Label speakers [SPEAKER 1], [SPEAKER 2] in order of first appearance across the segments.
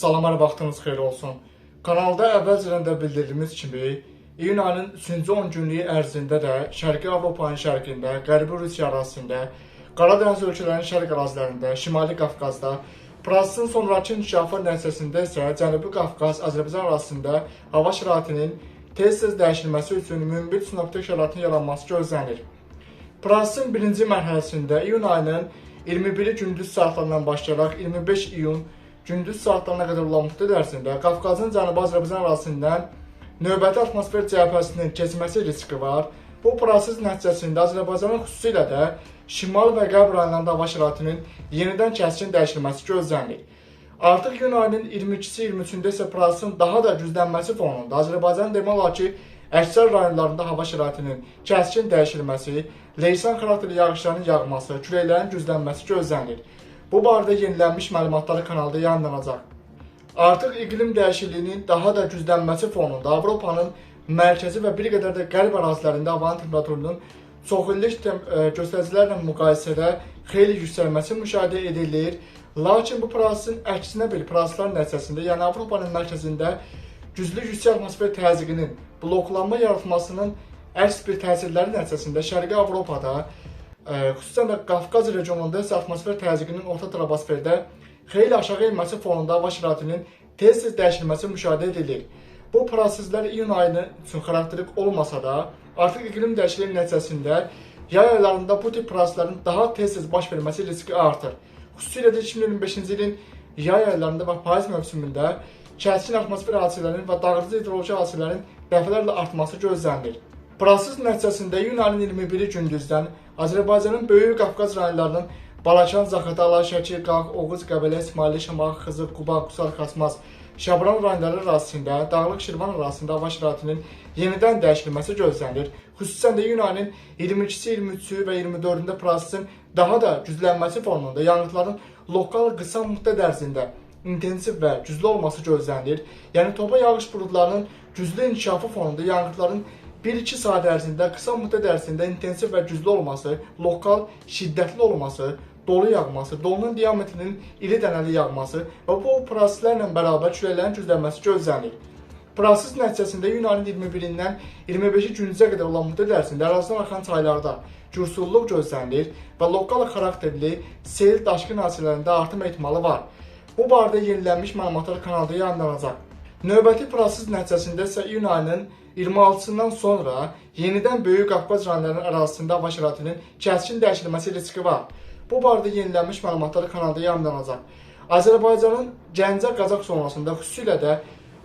[SPEAKER 1] Salam, hər vaxtınız xeyir olsun. Kanalda əvvəlcədən də bildirdiyimiz kimi, iyun ayının 3-cü 10 günlüyü ərzində də Şərqi Avropanın şərqində, Qərbi Rusiya ərazisində, Qaradəniz ölkələrinin şərq ərazilərində, Şimali Qafqazda, prosesin sonrakı inkişafı nəticəsində isə Cənubi Qafqaz, Azərbaycan ərazisində hava şəraitinin tez-tez dəyişilməsi üçün münbit sinoptik şəraitin yaranması gözlənilir. Prosesin birinci mərhələsində iyun ayının 21-i gündüz saatlarından başlayaraq 25 iyun gündüz saatlarına qədər olan müddət ərzində Qafqazın Cənubi Azərbaycan ərazisindən növbəti atmosfer cəbhəsinin keçməsi riski var. Bu proses nəticəsində Azərbaycanın xüsusilə də şimal və qərb rayonlarında hava şəraitinin yenidən kəskin dəyişilməsi gözlənilir. Artıq iyun ayının 22-si, 23-ündə isə prosesin daha da güclənməsi fonunda Azərbaycanın demək olar ki, əksər rayonlarında hava şəraitinin kəskin dəyişilməsi, leysan xarakterli yağışların yağması, küləklərin güclənməsi gözlənilir. Bu barədə yenilənmiş məlumatlar kanalda yayımlanacaq. Artıq iqlim dəyişikliyinin daha da güclənməsi fonunda Avropanın mərkəzi və bir qədər də qərb ərazilərində havanın temperaturunun çoxillik göstəricilərlə müqayisədə xeyli yüksəlməsi müşahidə edilir. Lakin bu prosesin əksinə bir proseslər nəticəsində, yəni Avropanın mərkəzində güclü yüksək atmosfer təzyiqinin bloklanma yaratmasının əks bir təsirləri nəticəsində Şərqi Avropada, xüsusən də Qafqaz regionunda isə atmosfer təzyiqinin orta troposferdə xeyli aşağı enməsi fonunda hava şəraitinin tez-tez dəyişilməsi müşahidə edilir. Bu proseslər iyun ayının üçün xarakterik olmasa da, artıq iqlim dəyişikliyi nəticəsində yay aylarında bu tip proseslərin daha tez-tez baş verməsi riski artır. Xüsusilə də 2025-ci ilin yay aylarında və payız mövsümündə kəskin atmosfer hadisələrinin və dağıdıcı hidroloji hadisələrin dəfələrlə artması gözlənilir. Proses nəticəsində iyun ayının 21-i gündüzdən Azərbaycanın Böyük Qafqaz rayonlarının Balakən, Zaqatala, Şəki, Qax, Oğuz, Qəbələ, İsmayıllı, Şamaxı, Xızı, Quba, Qusar, Xaçmaz, Şabran rayonları ərazisində, Dağlıq Şirvan ərazisində hava şəraitinin yenidən dəyişilməsi gözlənilir. Xüsusən də iyun ayının 22-si, 23-ü və 24-ündə prosesin daha da güclənməsi fonunda yanğıtların lokal qısa müddət ərzində intensiv və güclü olması gözlənilir. Yəni topa yağış buludlarının güclü inkişafı fonunda yanğıtların 1-2 saat ərzində, qısa müddət ərzində intensiv və güclü olması, lokal şiddətli olması, dolu yağması, dolunun diametrinin iri dənəli yağması və bu proseslərlə bərabər küləklərin güclənməsi gözlənilir. Proses nəticəsində iyun ayının 21-dən 25-i gündüzə qədər olan müddət ərzində ərazidən axan çaylarda gürsulluq gözlənilir və lokal xarakterli sel daşqın hadisələrində artım ehtimalı var. Bu barədə yenilənmiş məlumatlar kanalda yayımlanacaq. Növbəti proses nəticəsində isə iyun ayının 26-sından sonra yenidən Böyük Qafqaz rayonlarının ərazisində hava şəraitinin kəskin dəyişilməsi riski var. Bu barədə yenilənmiş məlumatlar kanalda yayımlanacaq. Azərbaycanın Gəncə Qazax zonasında xüsusilə də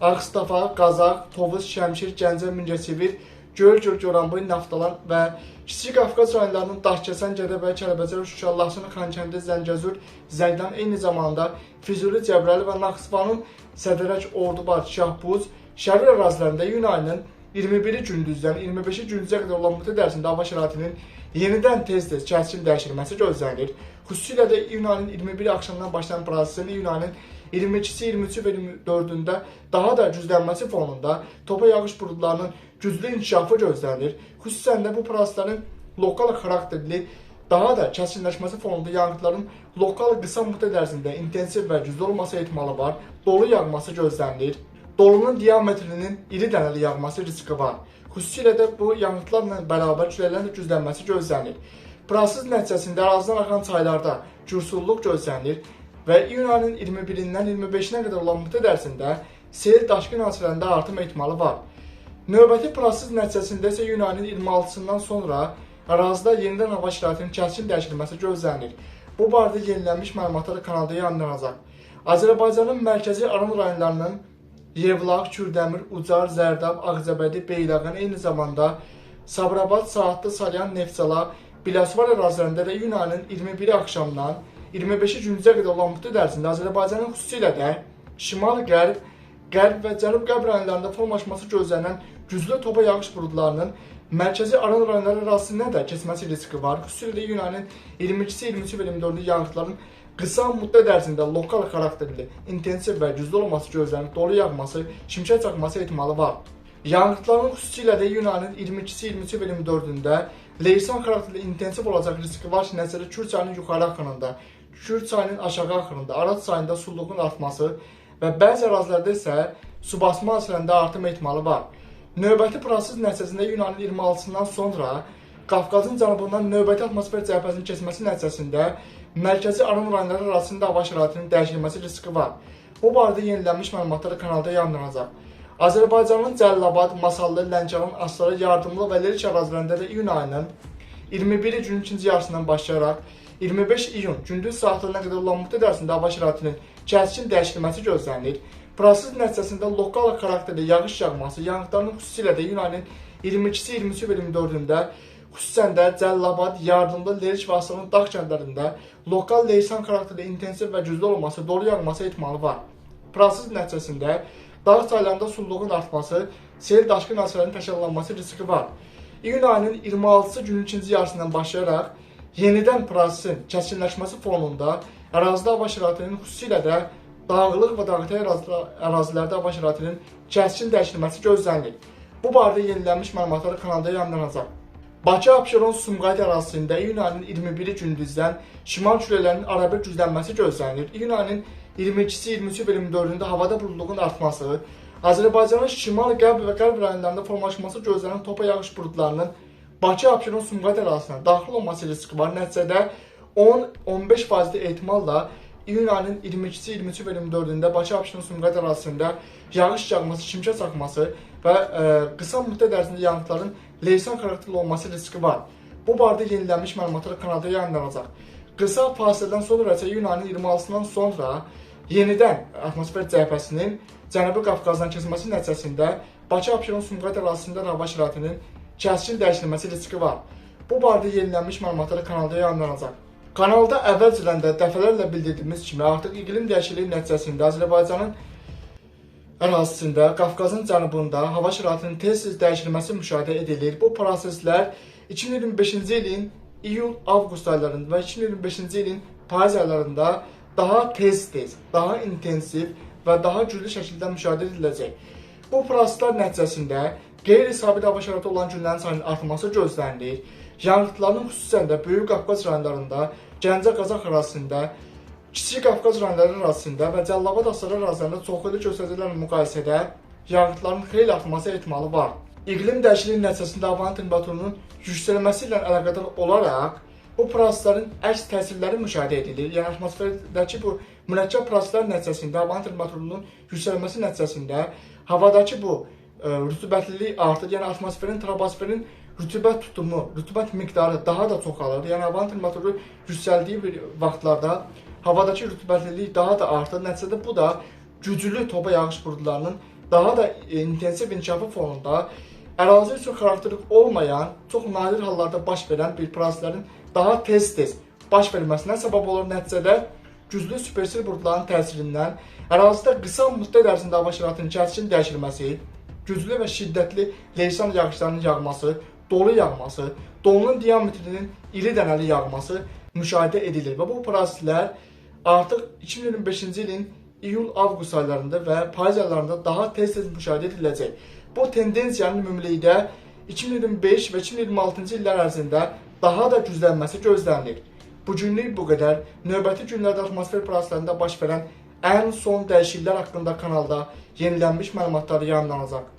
[SPEAKER 1] Ağstafa, Qazax, Tovuz, Şəmkir, Gəncə, Mingəçevir, Göygöl, Goranboy, Naftalan və Kiçik Qafqaz rayonlarının Daşkəsən, Gədəbəy, Kəlbəcər, Şuşa, Laçın, Xankəndi, Zəngəzur, Zəngilan, eyni zamanda Füzuli, Cəbrayıl və Naxçıvanın Sədərək, Ordubad, Şahbuz, Şərur ərazilərində iyun ayının 21-i gündüzdən 25-i gündüzə qədər olan müddət ərzində hava şəraitinin yenidən tez-tez kəskin dəyişilməsi gözlənilir. Xüsusilə də iyun ayının 21-i axşamdan başlayan prosesin iyun ayının 22-si, 23-ü və 24-ündə daha da güclənməsi fonunda topa yağış buludlarının güclü inkişafı gözlənilir. Xüsusən də bu proseslərin lokal xarakterli daha da kəskinləşməsi fonunda yanğıtların lokal qısa müddət ərzində intensiv və güclü olması ehtimalı var. Dolu yağması gözlənilir. Dolunun diametrinin iri dənəli yağması riski var. Xüsusilə də bu yanğıtlarla bərabər küləklərin də güclənməsi gözlənilir. Proses nəticəsində ərazidən axan çaylarda gürsulluq gözlənilir və iyun ayının 21-dən 25-nə qədər olan müddət ərzində sel daşqın hadisələrində artım ehtimalı var. Növbəti proses nəticəsində isə iyun ayının 26-sından sonra ərazidə yenidən hava şəraitinin kəskin dəyişilməsi gözlənilir. Bu barədə yenilənmiş məlumatlar kanalda yayımlanacaq. Azərbaycanın mərkəzi Aran rayonlarının Yevlax, Kürdəmir, Ucar, Zərdab, Ağcabədi, Beyləqan, eyni zamanda Sabirabad, Saatlı, Salyan, Neftçala, Biləsuvar ərazilərində də iyun ayının 21-i axşamdan 25-i gündüzə qədər olan müddət ərzində Azərbaycanın xüsusilə də şimal-qərb, qərb və cənub-qərb rayonlarında formalaşması gözlənilən güclü topa yağış buludlarının mərkəzi Aran rayonları ərazisindən də keçməsi riski var. Xüsusilə də iyun ayının 22-si, 23-ü və 24-ü yanğıtların qısa müddət ərzində lokal xarakterli, intensiv və güclü olması gözlənilir. Dolu yağması, şimşək çaxması ehtimalı var. Yanğıtların xüsusilə də iyun ayının 22-si, 23-ü və 24-ündə leysan xarakterli intensiv olacaq riski var ki, nəticədə Kür çayının yuxarı axınında, Kür çayının aşağı axınında, Araz çayında sulluğun artması, və bəzi ərazilərdə isə su basma hadisələrində artım ehtimalı var. Növbəti proses nəticəsində iyun ayının 26-sından sonra Qafqazın cənubundan növbəti atmosfer cəbhəsinin keçməsi nəticəsində mərkəzi aran rayonları arasında hava şəraitinin dəyişilməsi riski var. Bu barədə yenilənmiş məlumatlar kanalda yayımlanacaq. Azərbaycanın Cəlilabad, Masallı, Lənkəran, Astara, Yardımlı və Lerik ərazilərində də iyun ayının 21-i günün ikinci yarısından başlayaraq 25 iyun gündüz saatlarına qədər olan müddət ərzində hava şəraitinin kəskin dəyişilməsi gözlənilir. Proses nəticəsində lokal xarakterli yağış yağması, yanıqların xüsusilə də iyun ayının 22-si, 23-ü və 24-ündə xüsusən də Cəlilabad, Yardımlı, Lerik və Astaranın dağ kəndlərində lokal leysan xarakterli intensiv və güclü olması, dolu yağması ehtimalı var. Proses nəticəsində dağ çaylarında sululuğun artması, sel daşqın hadisələrinin təkrarlanması riski var. İyun ayının 26-sı günün ikinci yarısından başlayaraq yenidən prosesin kəskinləşməsi fonunda ərazidə hava şəraitinin xüsusilə də dağlıq və dağıtı ərazilərdə hava şəraitinin kəskin dəyişilməsi gözlənilir. Bu barədə yenilənmiş məlumatlar kanalda yayımlanacaq. Bakı, Abşeron, Sumqayıt ərazisində iyun ayının 21-i gündüzdən şimal küləklərinin arabir güclənməsi gözlənilir. İyun ayının 22-si, 23-ü və 24-ündə havada buludluğun artması, Azərbaycanın şimal, qərb və qərb rayonlarında formalaşması gözlənilən topa yağış buludlarının Bakı, Abşeron, Sumqayıt ərazisinə daxil olması riski var. Nəticədə 10-15% ehtimalla iyun ayının 22-si, 23-ü və 24-ündə Bakı, Abşeron, Sumqayıt ərazisində yağış yağması, şimşək çaxması və qısa müddət ərzində yanıqların leysan xarakterli olması riski var. Bu barədə yenilənmiş məlumatlar kanalda yayımlanacaq. Qısa fasilədən sonra isə iyun ayının 26-sından sonra yenidən atmosfer cəbhəsinin Cənubi Qafqazdan keçməsi nəticəsində Bakı, Abşeron, Sumqayıt ərazisində hava şəraitinin kəskin dəyişilməsi riski var. Bu barədə yenilənmiş məlumatlar kanalda yayımlanacaq. Kanalda əvvəlcədən də dəfələrlə bildirdiyimiz kimi artıq iqlim dəyişikliyi nəticəsində Azərbaycanın ərazisində, Qafqazın cənubunda hava şəraitinin tez-tez dəyişilməsi müşahidə edilir. Bu proseslər 2025-ci ilin iyul-avqust aylarında və 2025-ci ilin payız aylarında daha tez-tez, daha intensiv və daha güclü şəkildə müşahidə ediləcək. Bu proseslər nəticəsində qeyri-sabit hava şəraiti olan günlərin sayının artması gözlənilir. Yanıqların xüsusən də Böyük Qafqaz rayonlarında, Gəncə Qazax ərazisində, Kiçik Qafqaz rayonları ərazisində və Cəlilabad Astara ərazilərində çoxlu göstəricilərlə müqayisədə yanıqların xeyli artması ehtimalı var. İqlim dəyişikliyi nəticəsində havanın temperaturunun yüksəlməsi ilə əlaqədar olaraq bu proseslərin əks təsirləri müşahidə edilir. Yəni atmosferdəki bu mürəkkəb proseslər nəticəsində havanın temperaturunun yüksəlməsi nəticəsində havadakı bu rütubətlilik artır. Yəni atmosferin, troposferin rütubət tutumu, rütubət miqdarı daha da çoxalır. Yəni havanın temperaturu yüksəldiyi bir vaxtlarda havadakı rütubətlilik daha da artır. Nəticədə bu da güclü topa yağış buludlarının daha da intensiv inkişafı fonunda ərazi üçün xarakterik olmayan, çox nadir hallarda baş verən bir proseslərin daha tez-tez baş verməsinə səbəb olur. Nəticədə güclü supersel buludların təsirindən ərazidə qısa müddət ərzində hava şəraitinin kəskin dəyişilməsi, güclü və şiddətli leysan yağışlarının yağması, dolu yağması, dolunun diametrinin iri dənəli yağması müşahidə edilir və bu proseslər artıq 2025-ci ilin iyul-avqust aylarında və payız aylarında daha tez-tez müşahidə ediləcək. Bu tendensiyanın ümumilikdə 2025 və 2026-cı illər ərzində daha da güclənməsi gözlənilir. Bugünlük bu qədər. Növbəti günlərdə atmosfer proseslərində baş verən ən son dəyişikliklər haqqında kanalda yenilənmiş məlumatlar yayımlanacaq.